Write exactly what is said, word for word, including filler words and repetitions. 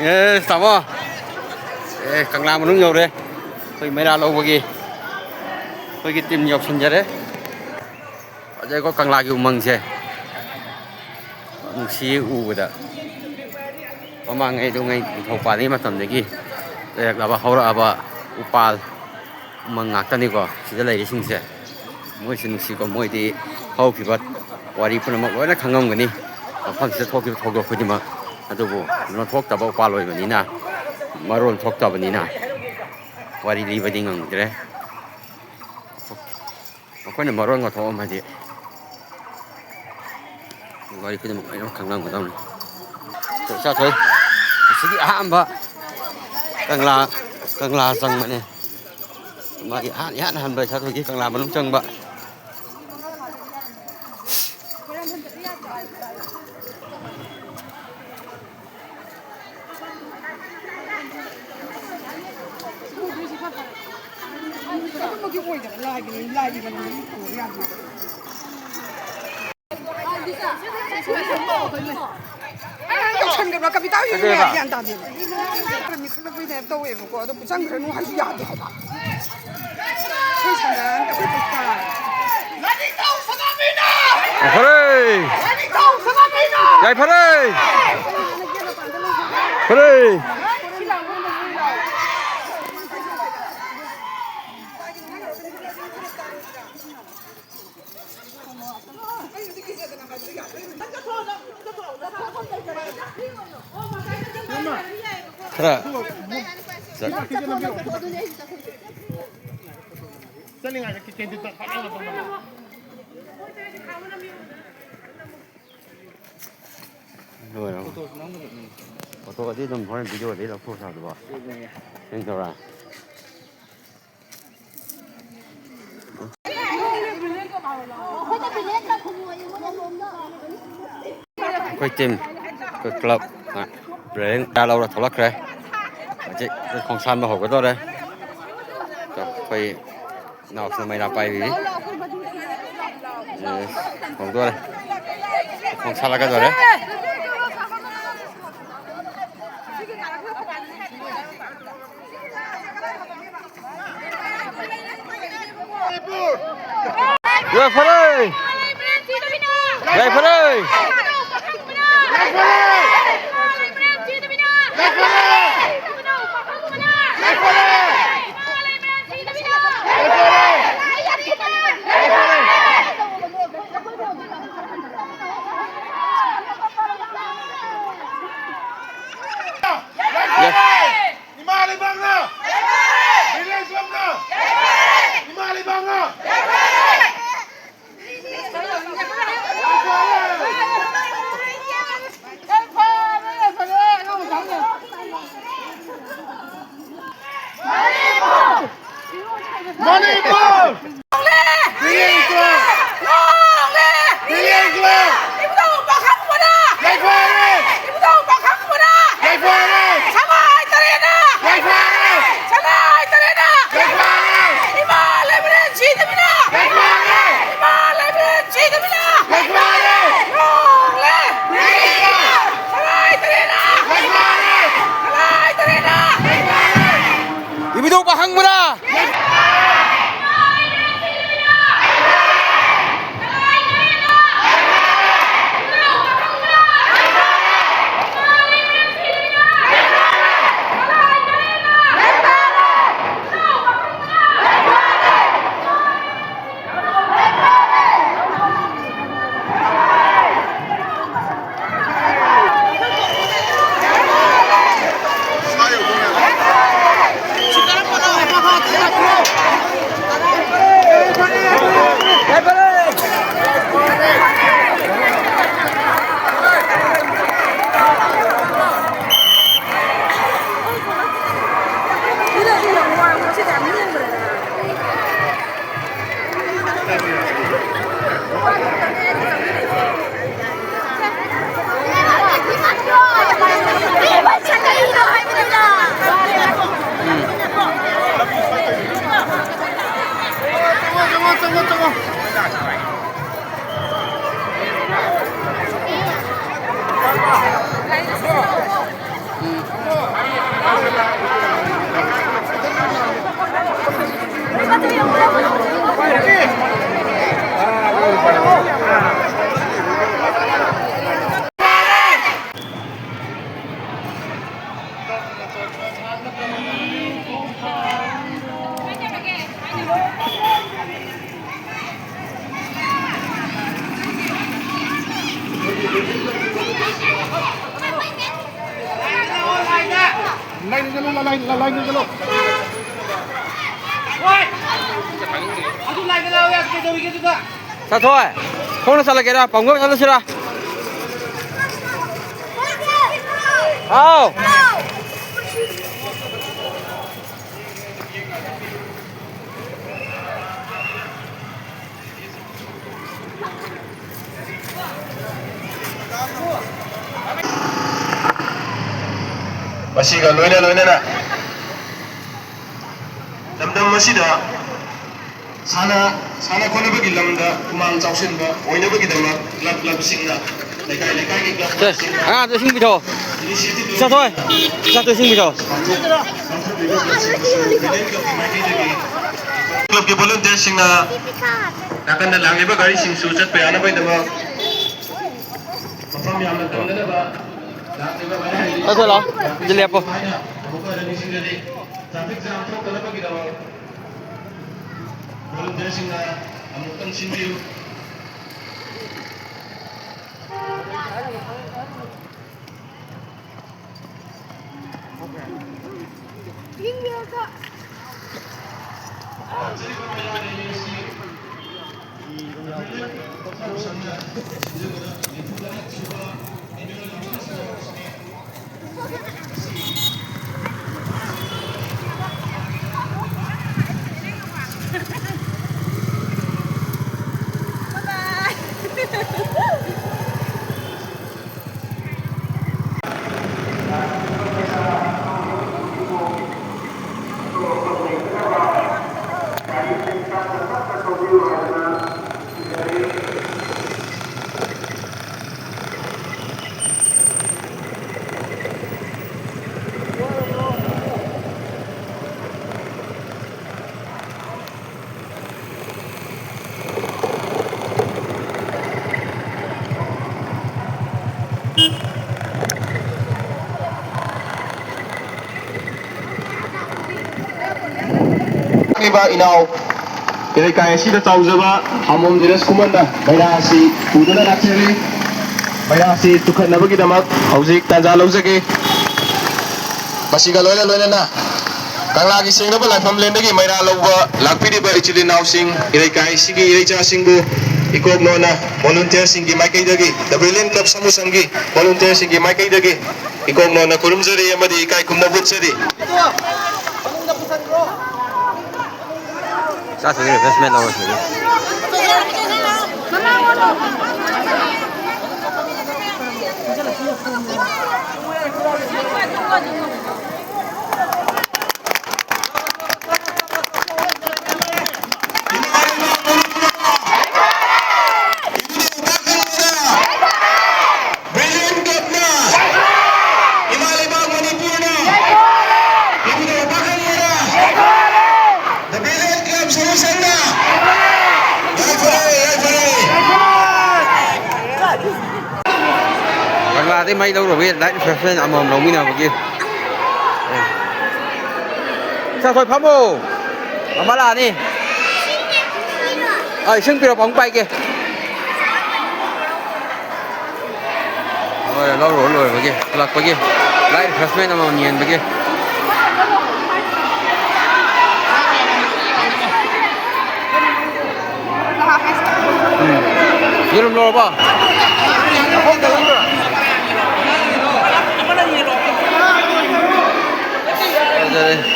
ꯑꯦ, ꯇꯥꯃꯣ꯫ ꯑꯦ, ꯀꯪꯂꯥ ꯃꯅꯨꯡ ꯌꯧꯔꯦ꯫ ꯑꯩꯈꯣꯏ ꯃꯩꯔꯥ ꯂꯧꯕꯒꯤ ꯑꯩꯈꯣꯏꯒꯤ ꯇꯤꯝ ꯌꯧꯁꯟꯖꯔꯦ꯫ ꯐꯖꯩꯀꯣ ꯀꯪꯂꯥꯒꯤ ꯎꯃꯪꯁꯦ꯫ ꯅꯨꯡꯁꯤ ꯎꯕꯗ꯫ ꯃꯃꯥꯡꯉꯩꯗꯨꯉꯩ ꯅꯤꯡꯊꯧ ꯄꯥꯜꯂꯤꯉꯩ ꯃꯇꯝꯗꯒꯤ ꯂꯩꯔꯛꯂꯕ, ꯍꯧꯔꯛꯑꯕ ꯎꯄꯥꯜ ꯎꯃꯪ ꯉꯥꯛꯇꯅꯤꯀꯣ ꯁꯤꯗ ꯂꯩꯔꯤꯁꯤꯡꯁꯦ꯫ ꯃꯣꯏꯁꯨ ꯅꯨꯡꯁꯤꯀꯣ, ꯃꯣꯏꯗꯤ ꯍꯧꯈꯤꯕ ꯋꯥꯔꯤ ꯄꯨꯝꯅꯃꯛ ꯂꯣꯏꯅ ꯈꯪꯉꯝꯒꯅꯤ, ꯃꯐꯝꯁꯤꯗ ꯊꯣꯛꯈꯤꯕ ꯊꯧꯗꯣꯛ ꯈꯨꯗꯤꯡꯃꯛ꯫ ꯑꯗꯨꯕꯨ ꯂꯣꯟꯊꯣꯛꯇꯕ ꯎꯄꯥꯜ ꯑꯣꯏꯕꯅꯤꯅ, ꯃꯔꯣꯟ ꯊꯣꯛꯇꯕꯅꯤꯅ ꯋꯥꯔꯤ ꯂꯤꯕꯗꯤ ꯉꯝꯗ꯭ꯔꯦ꯫ ꯑꯩꯈꯣꯏꯅ ꯃꯔꯣꯟ ꯉꯥꯊꯣꯛꯑꯝꯃꯗꯤ ꯋꯥꯔꯤ ꯈꯨꯗꯤꯡꯃꯛ ꯂꯣꯏꯅꯃꯛ ꯈꯪꯂꯝꯒꯗꯕꯅꯤ꯫ ꯆꯥꯊꯣꯏ, ꯑꯁꯤꯒꯤ ꯑꯍꯥꯟꯕ ꯀꯪꯂꯥ, ꯀꯪꯂꯥ ꯆꯪꯕꯅꯦ꯫ ꯃꯥꯒꯤ ꯑꯍꯥꯟ, ꯏꯍꯥꯟ ꯍꯥꯟꯕ ꯏꯁꯥ ꯊꯣꯏꯒꯤ ꯀꯪꯂꯥ ꯃꯅꯨꯡ ꯆꯪꯕ꯫ ꯑꯗꯨꯃꯛꯀꯤ ꯑꯣꯏꯗꯕ ꯂꯥꯏꯒꯤꯅꯤ, ꯂꯥꯏꯒꯤ ꯃꯅꯨꯡꯗ ꯄꯨꯊꯣꯛꯑ ꯌꯥꯗꯦ꯫ ꯑꯩ ꯅꯪ ꯇꯧꯁꯟꯒꯗ꯭ꯔꯣ? ꯀꯕꯤꯇꯥ ꯍꯣꯏꯁꯨ ꯀꯩꯗꯧꯋꯦꯕ? ꯒ꯭ꯌꯥꯟ ꯇꯥꯗꯦꯕ꯫ ꯈꯔ ꯃꯤ ꯈꯠꯂꯛꯄꯩ ꯇꯥꯏꯞ ꯇꯧꯋꯦꯕꯀꯣ, ꯑꯗꯣ ꯆꯪꯈ꯭ꯔꯅꯨ ꯍꯥꯏꯁꯨ ꯌꯥꯗꯦ ꯍꯥꯏꯕ꯫ ꯑꯩꯈꯣꯏ ꯁꯪꯒꯥꯟ, ꯑꯩꯈꯣꯏ ꯄꯨꯁꯄꯥ꯫ ꯌꯥꯏꯐꯔꯦ! ꯌꯥꯏꯐꯔꯦ! ꯐꯔꯦ! ꯈꯔ ꯆꯠ-, ꯂꯣꯏꯔꯕ? ꯐꯣꯇꯣꯗꯤ ꯑꯗꯨꯝ ꯍꯣꯔꯦꯟ ꯚꯤꯗꯤꯑꯣꯗꯒꯤ ꯂꯧꯊꯣꯛꯑꯁꯦ ꯑꯗꯨꯒ꯫ ꯁꯦꯡꯗꯧꯔꯦ? ꯑꯩꯈꯣꯏ ꯇꯤꯝ, ꯑꯩꯈꯣꯏ ꯀ꯭ꯂꯕꯅ ꯄ꯭ꯂꯦꯌꯔ ꯀꯌꯥ ꯂꯧꯔ ꯊꯣꯛꯂꯛꯈ꯭ꯔꯦ꯫ ꯍꯧꯖꯤꯛ ꯑꯩꯈꯣꯏ ꯈꯣꯡꯁꯥꯟꯕ ꯍꯧꯒꯗꯧꯔꯦ꯫ ꯑꯩꯈꯣꯏ ꯏꯅꯥꯎꯁꯤꯅ ꯃꯩꯔꯥ ꯄꯥꯏꯔꯤ꯫ ꯑꯦ, ꯍꯧꯗꯣꯔꯦ꯫ ꯈꯣꯡꯁꯥꯜꯂꯛꯀꯗꯧꯔꯦ꯫ ꯌꯥꯏꯐꯔꯦ! ꯌꯥꯏꯐꯔꯦ! ꯏꯃꯥ ꯂꯩꯕꯥꯛꯅ! ꯚꯤꯂꯦꯖ ꯂꯣꯝꯅ! ꯏꯃꯥ ꯂꯩꯕꯥꯛꯅ! ꯆꯠꯊꯣꯏ, ꯈꯣꯡꯅ ꯆꯠꯂꯒꯦꯔꯥ, ꯄꯝꯒ ꯆꯠꯂꯁꯤꯔꯥ? ꯍꯥꯎ꯫ ꯃꯁꯤꯒ ꯂꯣꯏꯅ ꯂꯣꯏꯅꯅ ꯂꯝꯗꯝ ꯑꯁꯤꯗ ꯁꯥꯟꯅ, ꯁꯥꯟꯅ ꯈꯣꯠꯅꯕꯒꯤ ꯂꯝꯗ ꯈꯨꯃꯥꯡ ꯆꯥꯎꯁꯤꯟꯕ ꯑꯣꯏꯅꯕꯒꯤꯗꯃꯛ ꯀ꯭ꯂꯕ, ꯀ꯭ꯂꯕꯁꯤꯡꯅ ꯂꯩꯀꯥꯏ, ꯂꯩꯀꯥꯏꯒꯤ ꯁꯦ, ꯀ꯭ꯂꯕꯁꯤꯡꯅ ꯑꯉꯥꯡꯗꯣ ꯏꯁꯤꯡ ꯄꯤꯊꯛꯑꯣ꯫ ꯏꯅꯤꯁꯤꯌꯦꯇꯤꯚ ꯆꯠꯊꯣꯏ, ꯆꯠꯊꯣꯏ ꯏꯁꯤꯡ ꯄꯤꯊꯛꯑꯣ꯫ ꯄꯥꯡꯊꯣꯛꯂꯤꯕ ꯀ꯭ꯂꯕꯀꯤ ꯃꯥꯏꯀꯩꯗꯒꯤ ꯀ꯭ꯂꯕꯀꯤ ꯚꯣꯂꯨꯟꯇꯤꯌꯔꯁꯤꯡꯅ ꯅꯥꯀꯟꯗ ꯂꯥꯛꯂꯤꯕ ꯒꯥꯔꯤꯁꯤꯡꯁꯨ ꯆꯠꯄ ꯌꯥꯅꯕꯒꯤꯗꯃꯛ ꯃꯐꯝ ꯌꯥꯝꯅ ꯇꯝꯅꯅꯕ ꯂꯥꯛꯂꯤꯕ ꯒꯥꯔꯤ ꯆꯠꯊꯣꯏ ꯂꯥꯛꯑꯣ꯫ ꯑꯗꯨ ꯂꯦꯞꯄꯣ꯫ ꯍꯥꯏꯅ ꯑꯃꯨꯛꯀ ꯍꯟꯅ ꯅꯤꯡꯁꯤꯡꯖꯔꯤ꯫ ꯇ꯭ꯔꯥꯐꯤꯛ ꯖꯥꯝ ꯊꯣꯛꯇꯅꯕꯒꯤꯗꯃꯛ ꯚꯣꯂꯨꯟꯇꯤꯌꯔꯁꯤꯡꯅ ꯑꯃꯨꯛꯇꯪ ꯁꯤꯟꯕꯤꯌꯨ꯫ ꯏꯅꯥꯎ ꯏꯔꯩꯀꯥꯏ ꯑꯁꯤꯗ ꯆꯥꯎꯖꯕ ꯍꯥꯃꯣꯝ ꯙꯤꯔꯖ ꯈꯨꯃꯟꯅ ꯃꯩꯔꯥ ꯑꯁꯤ ꯄꯨꯗꯨꯅ ꯂꯥꯛꯆꯔꯤ꯫ ꯃꯩꯔꯥ ꯑꯁꯤ ꯇꯨꯈꯠꯅꯕꯒꯤꯗꯃꯛ ꯍꯧꯖꯤꯛ ꯇꯥꯟꯖꯥ ꯂꯧꯖꯒꯦ꯫ ꯃꯁꯤꯒ ꯂꯣꯏꯅ ꯂꯣꯏꯅꯅ ꯀꯪꯂꯥꯒꯤ ꯁꯦꯡꯂꯕ ꯂꯥꯏꯐꯝꯂꯦꯟꯗꯒꯤ ꯃꯩꯔꯥ ꯂꯧꯕ ꯂꯥꯛꯄꯤꯔꯤꯕ ꯏꯆꯤꯜ ꯏꯅꯥꯎꯁꯤꯡ, ꯏꯔꯩꯀꯥꯏꯁꯤꯒꯤ ꯏꯔꯩꯆꯥꯁꯤꯡꯕꯨ ꯏꯀꯣꯛ ꯅꯣꯟꯅ ꯚꯣꯂꯨꯟꯇꯤꯌꯔꯁꯤꯡꯒꯤ ꯃꯥꯏꯀꯩꯗꯒꯤ, ꯗ ꯕ꯭ꯔꯤꯂꯤꯌꯟ ꯀ꯭ꯂꯕ ꯁꯃꯨꯍ ꯁꯪꯒꯤ ꯚꯣꯂꯨꯟꯇꯤꯌꯔꯁꯤꯡꯒꯤ ꯃꯥꯏꯀꯩꯗꯒꯤ ꯏꯀꯣꯛ ꯅꯣꯟꯅ ꯈꯨꯔꯨꯝꯖꯔꯤ ꯑꯃꯗꯤ ꯏꯀꯥꯏ ꯈꯨꯝꯅꯕ ꯎꯠꯆꯔꯤ꯫ ꯆꯥꯊꯣꯛꯏ, ꯔꯤꯐ꯭ꯔꯦꯁꯃꯦꯟ ꯂꯧꯔꯁꯤ꯫ ꯕ꯭ꯔꯤꯂꯤꯌꯟ ꯀ꯭ꯂꯕꯅ, ꯏꯃꯥ ꯂꯩꯕꯥꯛ ꯃꯅꯤꯄꯨꯔꯅ, ꯏꯕꯨꯙꯧ ꯄꯥꯈꯪꯕꯅ, ꯗ ꯕ꯭ꯔꯤꯂꯤꯌꯟ ꯀ꯭ꯂꯕ ꯁꯃꯨꯍ ꯁꯪꯅ ꯌꯥꯏꯐꯔꯦ, ꯌꯥꯏꯐꯔꯦ꯫ ꯀꯪꯂꯥꯗꯩ ꯃꯩ ꯂꯧꯔꯨꯕꯒꯤ ꯂꯥꯏꯠ ꯔꯤꯐ꯭ꯔꯦꯁꯃꯦꯟ ꯑꯃꯃꯝ ꯂꯧꯃꯤꯟꯅꯕꯒꯤ꯫ ꯁꯦ, ꯑꯩꯈꯣꯏ ꯐꯝꯃꯣ꯫ ꯑꯃ ꯂꯥꯛꯑꯅꯤ꯫ ꯑ, ꯏꯁꯤꯡ ꯄꯤꯔꯛꯑꯣ, ꯑꯃꯨꯛ ꯄꯥꯏꯒꯦ꯫ ꯂꯣꯏꯔꯦ, ꯂꯧꯔꯨꯔ ꯂꯣꯏꯔꯕꯒꯤ, ꯍꯜꯂꯛꯄꯒꯤ ꯂꯥꯏꯠ ꯔꯤꯐ꯭ꯔꯦꯁꯃꯦꯟ ꯑꯃꯃꯝ ꯌꯦꯟꯕꯒꯤ꯫ ꯎꯝ꯫ ꯌꯦꯔꯨꯝ ꯂꯧꯔꯕꯣ? ꯐꯖꯔꯦ꯫